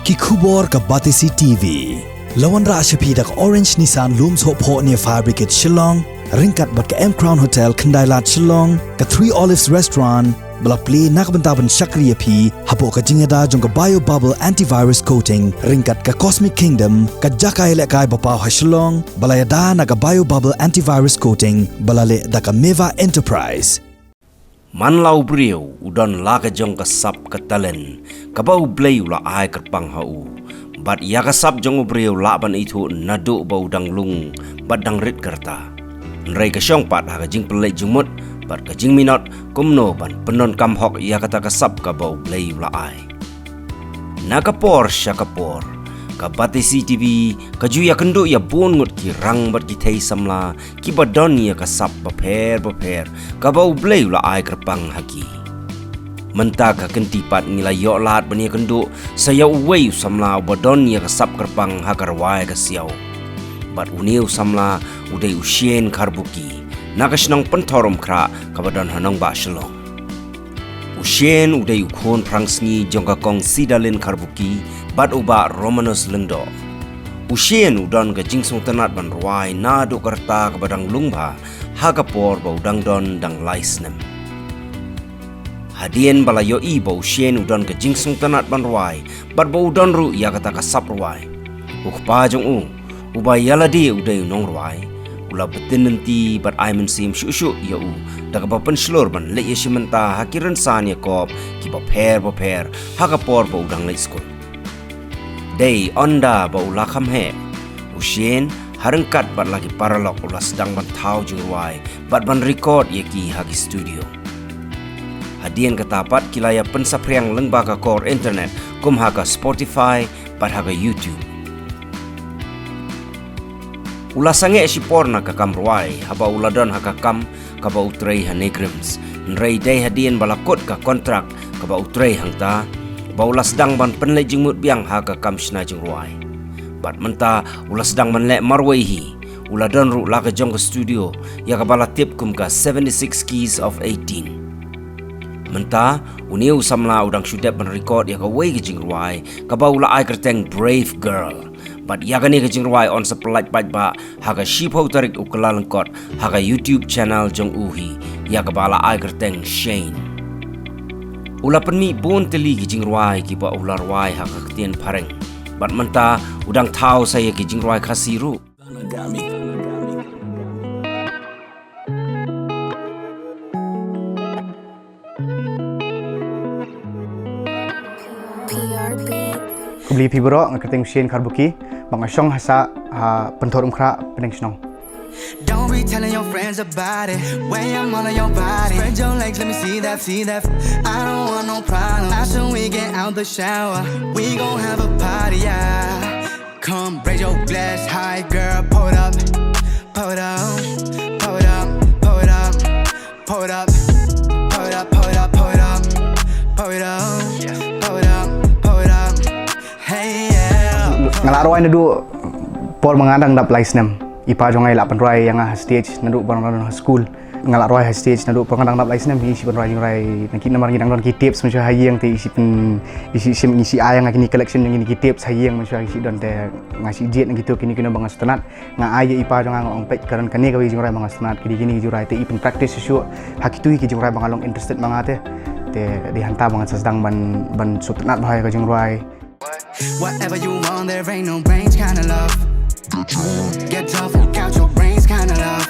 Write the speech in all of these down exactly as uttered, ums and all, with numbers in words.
Ki khubor ka Batesi T V. La wanrah sha phi da ka Orange Nissan Lum Sohphoh near Fire Brigade Shillong, ryngkat bad ka M Crown Hotel Khyndailad Shillong, ka Three Olives Restaurant, ba la plie na ka bynta ban shakri ïa phi hapoh ka jingïada jong ka Bio Bubble Antivirus Coating, ryngkat ka Cosmic Kingdom, ka jaka ïalehkai ba paw ha Shillong, ba la ïada na ka Bio Bubble Antivirus Coating, ba la leh da ka Meva Enterprise. Man la u briew u don la ka jong ka sap ka talent, kaba U Blei u la ai kyrpang ha u. Bad ïa ka sap jong u briew lah ban ithuh naduh ba u dang lung bad dang rit ka rta. Hynrei ka shong pat ha ka jingpynleit jingmut bad ka jingminot kumno ban pyndonkam hok ïa kata ka sap kaba U Blei u la ai. Na ka por sha ka por, ka Batesi T V ka ju ïakynduh ïa bun ngut ki rang bad ki thei samla kiba don ïa ka sap bapher bapher kaba U Blei u la ai kyrpang ha ki. Mynta ka kynti pat ngi la ïoh lad ban ïakynduh sa ïa uwei u samla uba don ïa ka sap kyrpang ha ka rwai ka siaw. Bad une u samla u dei u Shane Kharbuki, na ka shnong Pynthorumkhrah kaba don ha nongbah Shillong. U Shane u dei u khun phrangsngi jong ka kong Sidalin Kharbuki bad u bah Romanus Lyngdoh. U Shane u don ka jingsngewtynnat ban rwai naduh ka rta kaba dang lung bha ha ka por ba u dang don dang lai snem. Hadien ba la ïohi ba u Shane u don ka jingsngewtynnat ban rwai bad ba u don ruh ïa kata ka sap rwai, u kpa jong u, uba ïa lade u dei u nongrwai, u la btin lynti bad ai mynsiem shuh shuh ïa u da kaba pynshlur ban leit ïashim bynta ha ki rynsan ïakop kiba pher bapher ha ka por ba u dang leit skul. Dei ynda ba u la kham heh, u Shane ha ryngkat bad la ki paralok u la sdang ban thaw jingrwai bad ban record ïa ki ha ki studio. Hadien kata pat ki la ïa pynsaphriang lyngba ka kor internet kum ha ka Spotify bad ha ka YouTube. U la sangeh shipor na ka kam rwai haba u la don ha ka kam kaba u trei ha NEIGRIHMS. Hynrei dei hadien ba la kut ka kontrak kaba u trei hangta ba u la sdang ban pynleit jingmut biang ha ka kam shna jingrwai. Bad mynta u la sdang ban leh marwei hi. U la don ruh la ka jong ka studio ïa kaba la tip kum ka seventy-six Keys of eighteen. Mynta une u samla u dang shu dep ban record ïa kawei ka jingrwai kaba u la ai kyrteng Brave Girl. Bad ïa kane ka jingrwai yn sa pynlait paidbah ha ka shiphew tarik u Kyllalyngkot ha ka YouTube channel jong u hi, ïa kaba la ai kyrteng Shane. U la pynmih bun tylli ki jingrwai kiba u la rwai ha ka ktien phareng. Bad mynta u dang thaw sa ïa ki jingrwai Khasi ruh. Khublei phi baroh, nga kyrteng Shane Kharbuki, ba nga shong ha sah ha Pynthorumkhrah, Pdeng Shnong. Don't be telling your friends about it. When I'm all on your body. Spread your legs, let me see that, see that. I don't want no problem. After we get out the shower, we gon' have a party, yeah. Come raise your glass high, girl. Pour it up, pour it up, pour it up, pour it up. Pour it up, pour it up, pour it up, pour it up. Pour it up, pour it up, pour it up. Hey, yeah. Nga la rwai naduh por ba nga dang dap lai snem. I pa jong nga i la pynrwai ïa nga ha stage naduh por ba nga dang ha school. Nga la rwai ha stage naduh por ba nga dang dap lai snem, i shim pynrwai jingrwai na ki, namar ngi dang don ki tapes mynshuwa ha ïing te i shim pyn, i shim, i shim ai ïa nga kine collection jong kine ki tapes ha ïing mynshuwa, i shim don te nga shim jied na kito kine kine ba nga sngewtynnat. Nga ai ïa i pa jong nga, nga ong peit, ka don kane kawei ka jingrwai ba nga sngewtynnat, kine kine ki jingrwai te i pynpractice shuh shuh ha kito ki jingrwai ba nga long interested ma nga te. Te dei hangta ba nga sa sdang ban, ban sngewtynnat bha ïa ka jingrwai. Whatever you want, there ain't no range kind of love. Get drunk, forget out your brains kind of love.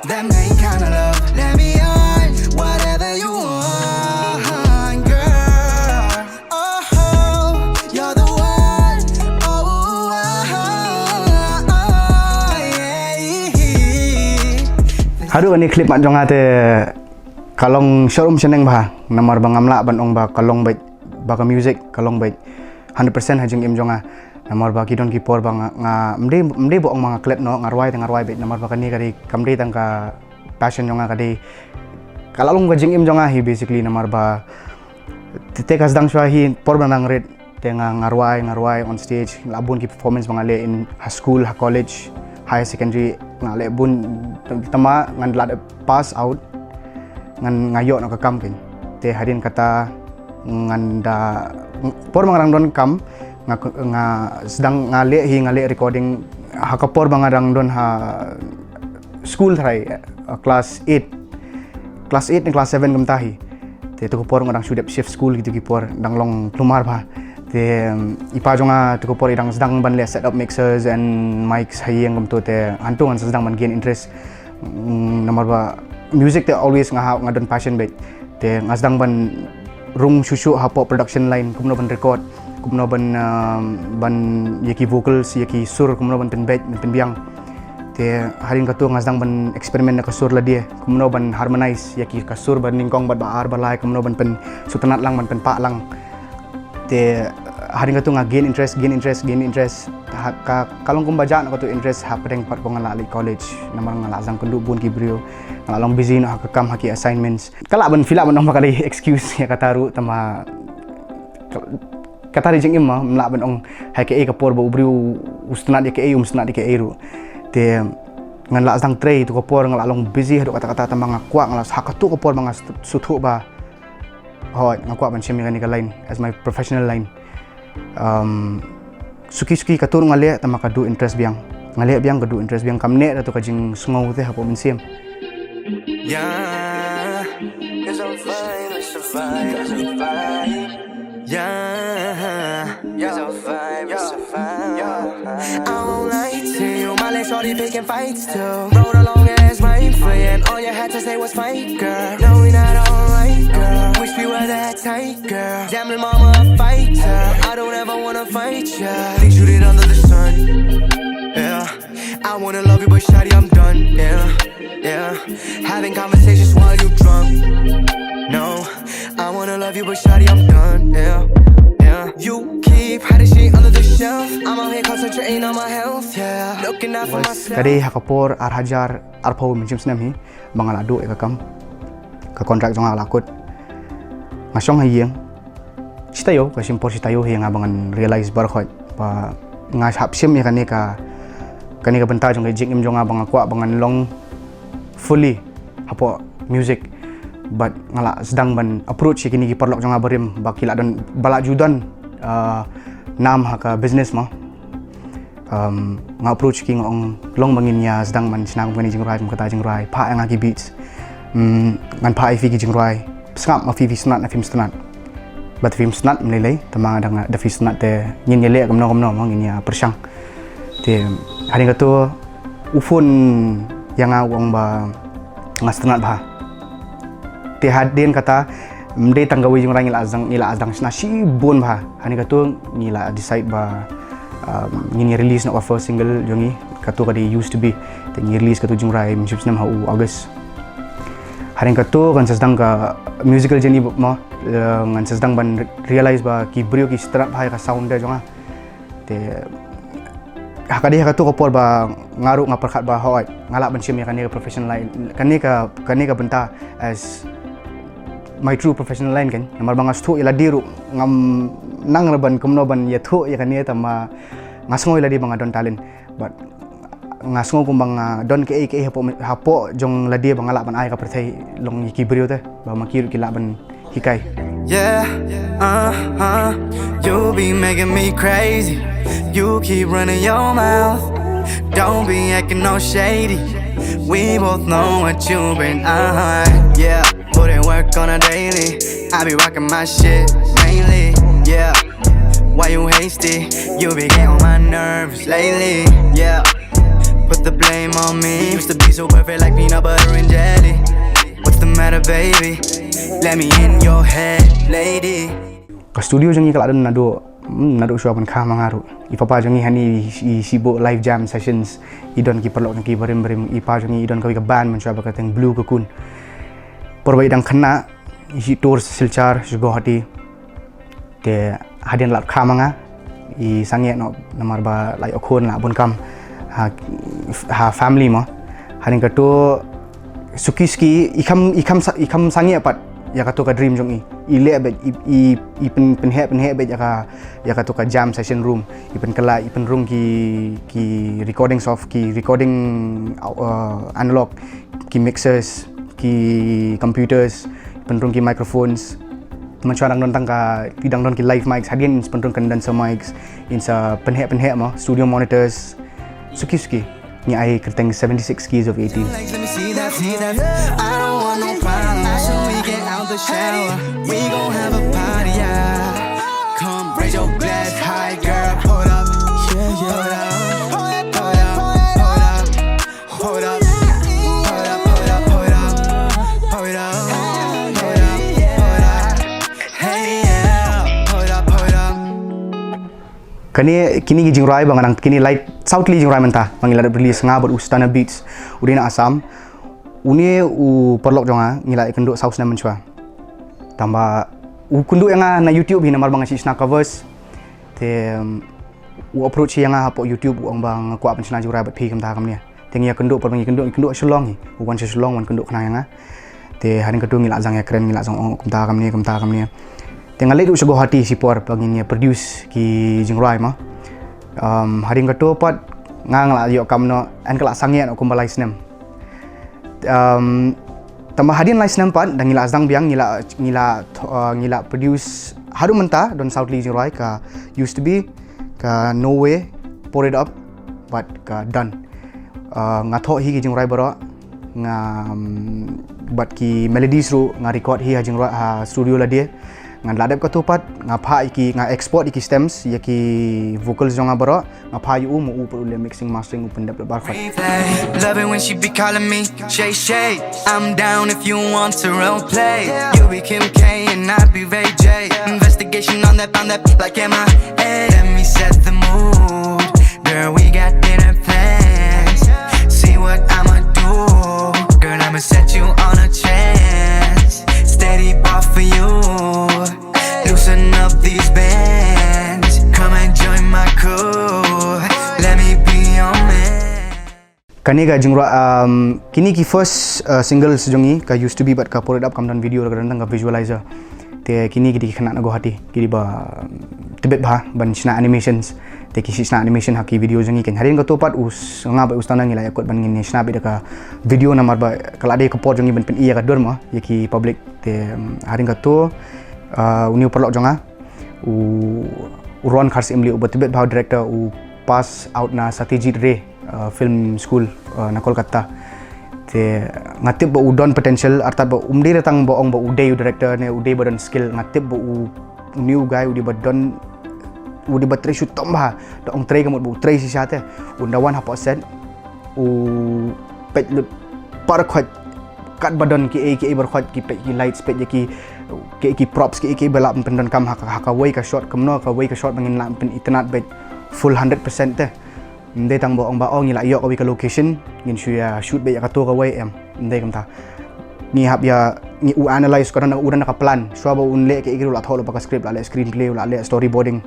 Them ain't kind of love. Let me on whatever you want, girl. Oh, you're the one. Oh, oh, oh, oh, yeah. Haduh kane clip mat jong nga te ka long sharum shaneng bha, namar ba ngam lah ban ong ba ka long beit, ba ka music ka long beit hundred percent ha jingim jong nga. Namar ba ki don ki por ba nga, nga, ym dei, ym dei ba ong ba nga klet noh, nga rwai te nga rwai beit, namar ba kane ka dei, kam dei tang ka passion jong nga, ka dei, ka la long ka jingim jong nga hi basically, namar ba te, te ka sdang shuwa hi por ba nga dang rit, te nga, nga rwai, nga rwai on stage, la bun ki performance ba nga leh in ha school, ha college, higher secondary, nga leh bun, tang ma ngan la dep pass out, ngan, nga ïoh noh ka kam kein. Te hadien kata ngan da, por ba nga dang don kam, nga, nga sdang nga leh hi, nga leh recording ha ka por ba nga dang don ha school trai, uh, class eight, class eight ne class seven kumta hi. Te tu ka por nga dang shu dep shift school, kitu ki por dang long klumar bha. Te, um, i pa jong nga tu ka por i dang sdang ban leh set up mixers and mics ha ïing kumtu, te hangtu ngan sdang ban gain interest. Mm, namar ba music te always nga ha, nga don passion bad. Te nga sdang ban rung shuh shuh hapoh production line, kumno ban record, kumno ban, um, ban ïa ki vocals, ïa ki sur, kumno ban pynbeit, ban pynbiang. Te hadien katu nga sdang ban experiment na ka sur lade, kumno ban harmonize ïa ki ka sur ba nyngkong bad ba ar ba lai, kumno ban pynsngewtynnat lang, ban pynpah lang. Te hadien katu nga gain interest, gain interest, gain interest. Ha, ka, ka long kumba jah noh katu interest hapdeng pat ba nga la leit college. Namar nga la sdang kynduh bun ki briew, nga la long busy noh ha ka kam, ha ki assignments. Ka lah ban, phi lah ban ong ba ka dei excuse ïa kata ruh, tangba ka, kata dei jingim mo, ym lah ban ong ha kaei ka por ba u briew u sngewtynnat ïa kaei, um sngewtynnat ïa kaei ruh. Te ngan la sdang trei tu ka por, nga la long busy haduh katta katta, tangba nga kwah, nga la, ha katu ka por ba nga sngewthuh ba hooid, nga kwah ban shim ïa kane ka line as my professional line. Um, suki suki katu nga leh, tangba ka duh interest biang. Nga leh biang, ka duh interest biang, kam neh da tu ka jingsngew te hapoh mynsiem. Yeah. It's a vibe, it's a vibe, it's a vibe. Yeah. It's a vibe, it's a vibe. I won't lie to you, my left shorty picking fights too. Rode along as my friend, all you had to say was fight, girl. No, we not alright, girl. Wish we were that tight, girl. Damn, little mama a fighter. I don't ever wanna fight ya. Think you did under the sun. Yeah. I wanna love you, but shawty, I'm done. Yeah, yeah. Having conversations while you drunk. No, I wanna love you, but shawty, I'm done. Yeah, yeah. You keep hiding shit under the shelf. I'm out here concentrating on my health. Yeah, looking out for myself. Ka dei ha ka por ar hajar arphew, mynshim snem hi, ba nga la duh ïa ka kam. Ka contract jong nga la kut. Nga shong ha ïing. Shi taïew, ka shim por shi taïew hi ïa nga ba ngan realize baroh khoit ba nga hap shim ïa kane ka, kane ka bynta jong ka jingim jong nga, ba nga kwah ba ngan long fully hapoh music. Bad nga la sdang ban approach ïa kine ki paralok jong nga barim ba ki la don, ba la ju don, ah, nam ha ka business mo. Um, nga approach ki, nga ong, long ba ngin ïa sdang ban shna kum kane jingrwai, kum kata jingrwai, phah ïa nga ki beats. Um, ngan phah ïa phi ki jingrwai. Sngap ma phi, phi sngewtynnat ne phim sngewtynnat. Bad phim sngewtynnat ym lei lei, tangba da nga, da phi sngewtynnat te ngin ïa leh kumno kumno mo, ngin ïa pyrshang. Te hadien katu u phone ïa nga, u ong ba nga sngewtynnat bha. Te hadien kata, ym dei tang kawei jingrwai, ngi la sdang, ngi la sdang shna shibun bha. Hadien katu ngi la decide ba, um, ngin ïa release noh ka first single jong ngi, katu ka dei Used to Be. Te ngi release katu jingrwai mynshim snem ha u August. Hadien katu kan sa sdang ka musical journey mo, eh, ngan sa sdang ban realize ba ki briew ki sngewtynnat bha ïa ka sound de jong nga. Te ha ka dei ha katu ka por ba nga ruh nga pyrkhat ba hooid, nga lah ban shim ïa kane ka professional line, kane ka, kane ka bynta as my true professional line kan. Namar ba nga sngewthuh ïa lade ruh, ngam nang ruh ban kumno ban ïathuh ïa kane, tangba nga sngew ïa lade ba nga don talent. But nga sngew kumba nga don kaei kaei hapoh, hapoh jong lade ba nga lah ban ai ka pyrthei long ïa ki briew te, ba ma ki ruh ki lah ban hikai. Yeah, uh huh. You be making me crazy. You keep running your mouth. Don't be acting all shady. We both know what you've been, uh huh. Yeah, put in work on a daily. I be rocking my shit mainly. Yeah, why you hasty? You be getting on my nerves lately. Yeah, put the blame on me. Used to be so perfect like peanut butter and jelly. What's the matter, baby? Let me in your head, lady. Ka studio jong ngi ka la don naduh, hmm, naduh shuwa ban kha ma nga ruh. I papa jong ngi hangne i, i shibun live jam sessions. I don ki paralok jong ki barim barim. I pa jong ngi i don kawei ka band mynshuwa ba ka kyrteng Blue Cocoon. Por ba i dang khynnah, i shim tour Silchar, sha Guwahati. Te hadien la kha ma nga, i sangeh noh namar ba la ïoh khun, la bun kam ha, ha family mo. Hadien katu suki suki i kham, i kham sa-, i kham sangeh pat ïa katu ka dream jong i. I leh beit, i, i, i pyn, pynheh, pynheh beit ïa ka, ïa katu ka jam session room. I pynkylla, i pynrung ki, ki recording soft, ki recording, uh, analog, ki mixers, ki computers, i pynrung ki microphones. Mynshwa dang don tang ka, ki dang don ki live mics, hadien in sa pynrung condenser mics, in sa pynheh pynheh mo, studio monitors, suki suki. Ngi ai kyrteng seventy-six Keys of eighteen. Legs, let me see that, see that. I don't want no problems. So we get out the shower. We gon' have a party, yeah. Come raise your glass high, girl. Hold up. Yeah, yeah. Hold up. Hold up. Hold up. Hold up. Hold up. Hold up. Hold up. Hold up. Hold up. Hold up. Hey, yeah. Hold up. Hold up. Kane, kine ki jingrwai ba nga nang, kine lai saw tylli jingrwai mynta ba ngi la dep release, nga bad u Stunner Beats, u dei na Assam. Une u paralok jong nga, ngi la ïakynduh saw snem mynshwa. Tangba u kynduh ïa nga na YouTube hi namar ba nga shna covers. Te, um, u approach ïa nga hapoh YouTube, u ong ba nga kwah ban shna jingrwai bad phi kumta kumne. Te ngi ïakynduh, por ba ngi kynduh, ngi kynduh Shillong hi. U wan sha Shillong, wan kynduh khnang ïa nga. Te hadien kata ngi la jang ïakren, ngi la jang ong kumta kumne, kumta kumne. Te nga leit ruh sha Guwahati shipor ba ngin ïa produce ki jingrwai mo. Um, hadien kata pat nga, nga la ïoh kam noh, yn ka la sangeh noh kumba lai snem. Um, tangba hadien lai snem pat, da ngi la sdang biang, ngi la, ngi la, uh, ngi la produce haduh mynta, don saw tylli jingrwai, ka Used to Be, ka No Way, Pour It Up, bad ka Done. Uh, nga thoh hi ki jingrwai baroh, nga, um, bad ki melodies ruh nga record hi ha jingrwai, ha studio lade. Ngan la dep katu pat, nga phah ïa ki, nga export ïa ki stems, ïa ki vocals jong nga baroh, nga phah ïa u, ma u pat u leh mixing mastering, u pyndep lypa khot. Love it when she be calling me, Shay Shay. I'm down if you want to role play. You be Kim K and I be Ray J. Investigation on that, on that, like M I A. Let me set the mood. Girl, we got dinner plans. See what I'ma do. Girl, I'ma set you on a chance. Steady ball for you. Loosen up these bands. Come and join my crew. Let me be your man. Kane ka jingrwai, um, kine ki first, uh, singles jong ngi, ka Used to Be bad ka Pour It Up, kam don video, ka don tang ka visualizer. Te kine ki dei ki khynnah na Guwahati, ki dei ba, um, tbit bha ban shna animations. Te ki shna animation ha ki video jong ngi. Kane hadien katu pat u s-, nga bad u Stunner ngi la ïakut ban ngin shna beit da ka video namar ba ka la dei ka por jong ngi ban pyni ïa ka dur mo ïa ki public. Te, um, hadien katu, uh, une u paralok jong nga, u, u Ron Kharsyiemlieh, uba tbit bha u director, u pass out na Satyajit Ray, uh, Film School, uh, na Kolkata. Te nga tip ba u don potential, artat ba um dei tang ba ong ba u dei u director ne u dei ba don skill, nga tip ba u, une u guy u dei ba don, u dei ba trei shitom bha, da ong trei ka mut ba u trei shisha te. Un da wan hapoh set, u peit lut baroh khoit, katba don kiei kiei baroh khoit, ki peit ki lights, peit ïa ki, ki, ki props, kiei kiei ba lah pyndonkam ha ka, ha kawei ka shot, kumno kawei ka shot ba ngin lah pynitynnad beit full hundred percent te. Ym dei tang ba ong ba ong ngi la ïoh kawei ka location, ngin shu ïa shoot beit ïa katu kawei, em. Ym dei kumta. Ngi hap ïa, ngi u analyse, ka don, u don ka plan. Shuwa ba un leh kiei kiei ruh la thoh lypa ka script, la leh screenplay, la leh storyboarding.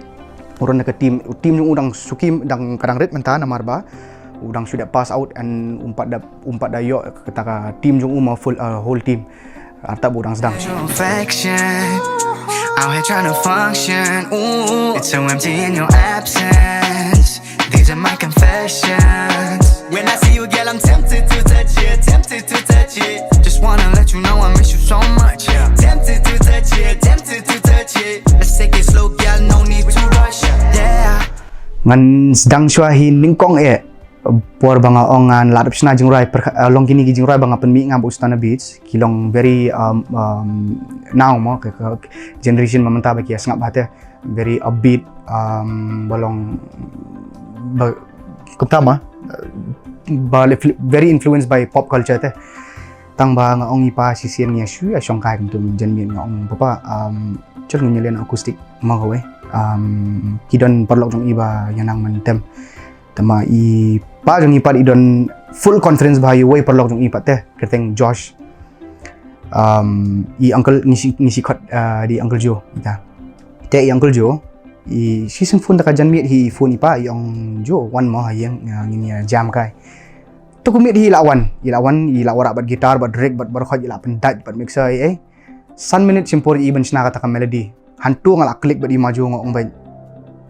U don ka team, u team jong u dang suki, dang, ka dang rit mynta namar ba u dang shu dep pass out and um pat da, um pat da ïoh kata ka team jong u mo, full, uh, whole team. Artat ba u dang sdang. Affection. Out here trying to function. Ooh, it's so empty in your absence. These are my confessions. When I see you, girl, I'm tempted to touch it, tempted to touch it. Just wanna let you know I miss you so much. Tempted to touch it, tempted to touch it. Let's take it slow, girl, no need to rush. Yeah. Ngan sdang shuwa hi nyngkong eh. Por ba nga ong ngan la dep shna jingrwai, pyrkhat, eh, long kine ki jingrwai ba nga pynmih nga bad u Stunner Beats, ki long very, um, um, now mo, ka, ka generation ba mynta ba ki ïa sngap bha te, very upbeat, um, ba long, ba, kumta mo, ba le-, very influenced by pop culture te. Tang ba nga ong i pa shisien ngi ïa shu ïa shongkai kumtu, janmiet nga ong papa, um, chal ngin ïa leh na acoustic mo kawei. Um, ki don paralok jong i ba ïa nang man tem. Tangba i pa jong i pat i don full confidence bha ïa uwei paralok jong i pat te, kyrteng Josh. Um, i uncle ngi shi, ngi shi khot, uh, di Uncle Joe, ita. Te i Uncle Joe, i shisien phone da ka janmiet hi, i phone i pa, i ong Joe, wan mo ha ïing, uh, ngin ïa jam kai. To kumne hi i la wan, i la wan, i la wanrah bad guitar, bad rig, bad, bad khot, i la pyndait, bad mixer, eh, eh. San minit shim por i ban shna kata ka melody. Hangto nga la click bad i ma Joe, nga ong beit,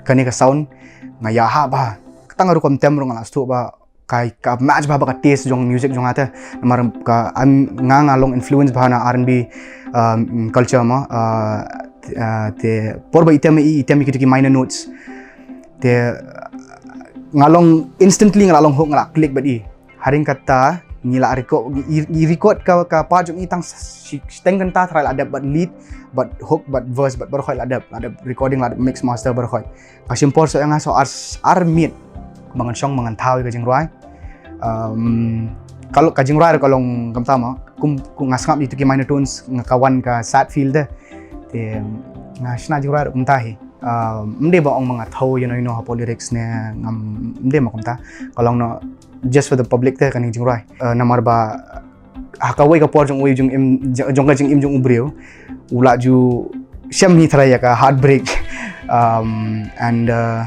kane ka sound nga ïa ha bha. Kata nga rukom tem ruh nga la sngewthuh ba ka, ka match bha bad ka taste jong music jong nga te. Namar ka, I'm, nga, nga long influence bha na R and B, um, culture mo. Uh, Ah, te por ba i tem i, i tem i kito ki minor notes. Te nga long instantly nga la long hook, nga la click bad i. Hadien kata ngi la record, i, i record ka, ka part jong i tang shi-, shiteng kynta tharai la dep, bad lead, bad hook, bad verse, bad baroh khoit la dep, la dep recording, la dep mix master baroh khoit. Ka shim por sa ïa nga sa ar, ar minit ba ngan shong ba ngan thaw ïa ka jingrwai. Um, ka long, ka jingrwai ruh ka long kumta mo, kum, kum nga sngap ïa kito ki minor tones nga ka wan ka sad feel te. Te nga shna jingrwai ruh kumta hi. Um, ym dei ba ong ba nga thaw ïano ïano hapoh lyrics ne, ngam, ym dei mo kumta. Ka long noh just for the public te kane ka jingrwai. Uh, namar ba ha kawei ka por jong uwei u jingim, jong ka jingim jong u briew, u la ju shem hi tharai ïa ka heartbreak. Um, and, uh,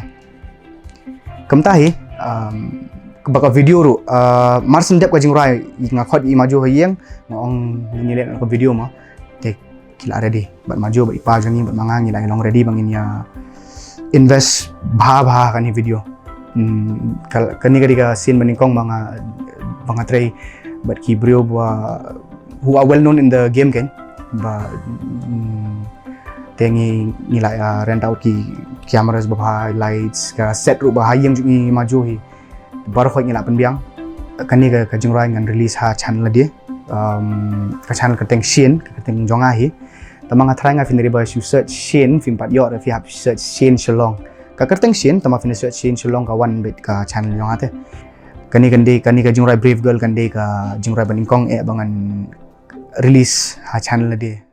kumta hi, um, ba ka video ruh, uh, mar shen dep ka jingrwai, nga khot i Majo ha ïing, nga ong ngin ïaleh noh ka video mo. Te ki la ready. Bad Majo, bad i pa jong ngi, bad ma nga, ngi la ïa long ready ba ngin ïa invest bha bha ha kane video. Hmm, ka, kane ka dei ka scene ba nyngkong ba nga, ba nga trei bad ki briew ba who are well known in the game, kan. Ba, hmm, te ngi, ngi la ïa rent out ki cameras ba bha, lights, ka set ruh ba ha ïing jong i Majo hi. Baroh khoit ngi la pynbiang. Kane ka, ka jingrwai ngan release ha channel lade. Um, ka channel kyrteng Shin, ka kyrteng jong nga hi. Tangba nga tharai nga phin ri ba shu search Shin, phim pat ïoh, phi hap search Shin Shillong. Ka kyrteng Shin, tangba phin search Shin Shillong ka wan beit ka channel jong nga te. Kane kan dei, kane ka jingrwai Brave Girl kan dei ka jingrwai ba nyngkong eh ba ngan release ha channel lade.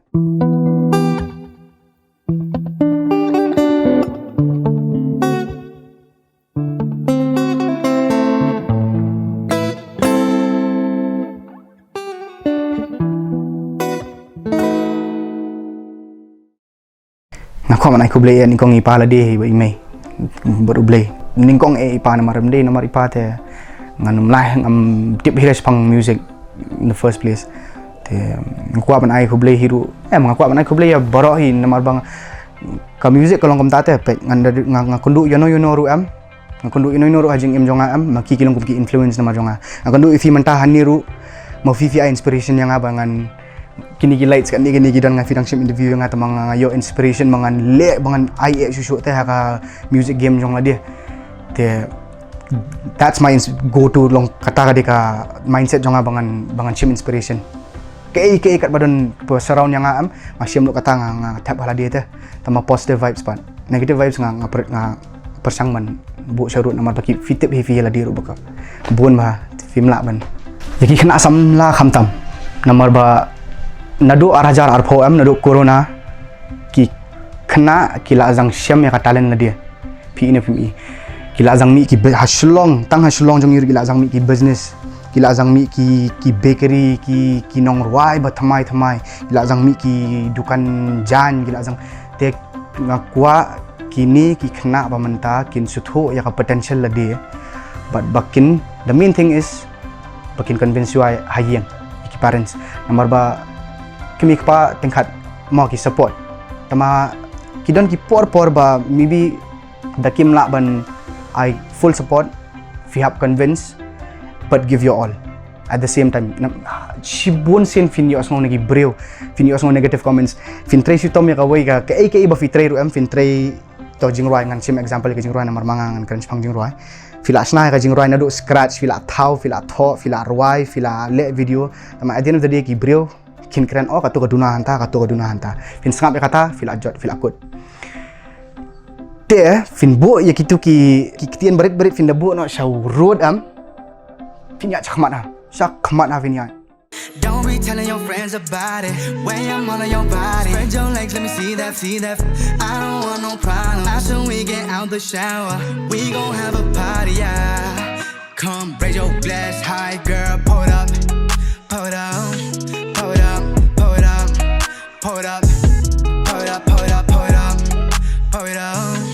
Nga kwah ban ai khublei ïa i nyngkong i pa lade hi bad i mei. Bad U Blei. Nyngkong eh i pa namar ym dei namar i pa te ngan ym lah, ngam tip hi shaphang music in the first place. Te nga kwah ban ai khublei hi ruh. Em, nga kwah ban ai khublei ïa baroh hi namar ba ka music ka long kumta te, peit, ngan da, nga, nga kynduh ïano ïano ruh em. Nga kynduh ïano ïano ruh ha jingim jong nga em, ma ki ki long kum ki influence namar jong nga. Nga kynduh ïa phi mynta hangne ruh, ma phi phi ai inspiration ïa nga ba ngan, kine ki lights, kine, kine ki don, nga phi dang shim interview ïa nga, tangba nga, nga ïoh inspiration ba ngan leh, ba ngan ai eh shuh shuh te ha ka music game jong lade. Te that's my ins-, go to, long kata ka dei ka mindset jong nga ba ngan, ba ngan shim inspiration. Kaei kaei kat ba don ba surround ïa nga em, nga shim ruh kata, nga, nga thep ha lade te. Tangba positive vibes pat. Negative vibes nga, nga pyrshang ban buh sha ruh namar ba ki, phi tip hi phi ïa lade ruh ba ka bun ba phim lah ban. Ïa ki khynnah samla khamtam. Namar ba naduh ar hajar arphew em, naduh corona, ki khynnah ki la zang shem ïa ka talent lade. Phi i ne phim i. Ki la zang mih ki bu-, ha Shillong, tang ha Shillong jong ngi ruh ki la zang mih ki business. Ki la zang mih ki, ki bakery, ki, ki nongrwai ba thymmai thymmai. Ki la zang mih ki dukan jaiñ, ki la zang, te nga kwah kine ki khynnah ba mynta kin sngewthuh ïa ka potential lade. But ba kin, the main thing is ba kin convince ïa ha ïing, ïa ki parents. Namar ba ki mei ki pa teng kat mo ki support. Tangba ki don ki por por ba maybe da kim lah ban ai full support, phi hap convince, but give your all. At the same time, na, shibun sien phin ïohsngew na ki briew, phin ïohsngew negative comments, phin trei shitom ïa kawei ka, kaei kaei ba phi trei ruh em, phin trei, to jingrwai, ngan shim example ka jingrwai namar ma nga ngan kren shaphang jingrwai. Phi la shna ïa ka jingrwai naduh scratch, phi la thaw, phi la thoh, phi la rwai, phi la leh video. Tangba at the end of the day ki briew kin kren, oh, kato ka duna hangta, kato ka duna hangta. Phin sngap ïa kata, phi la jot, phi la kut. Te phin buh ïa kito ki, ki ktien barit barit phin da buh noh sha road em. Phin ïaid shakhmat ha. Shakhmat ha phin ïaid. Don't be telling your friends about it. When I'm all on your body. Spread your legs, let me see that, see that. I don't want no problem. After we get out the shower, we gon' have a party, yeah. Come raise your glass high, girl, pour it up, pour it up, pour it up, pour it up, pour it up, pour it up, pour it up, pour it up, pour it up.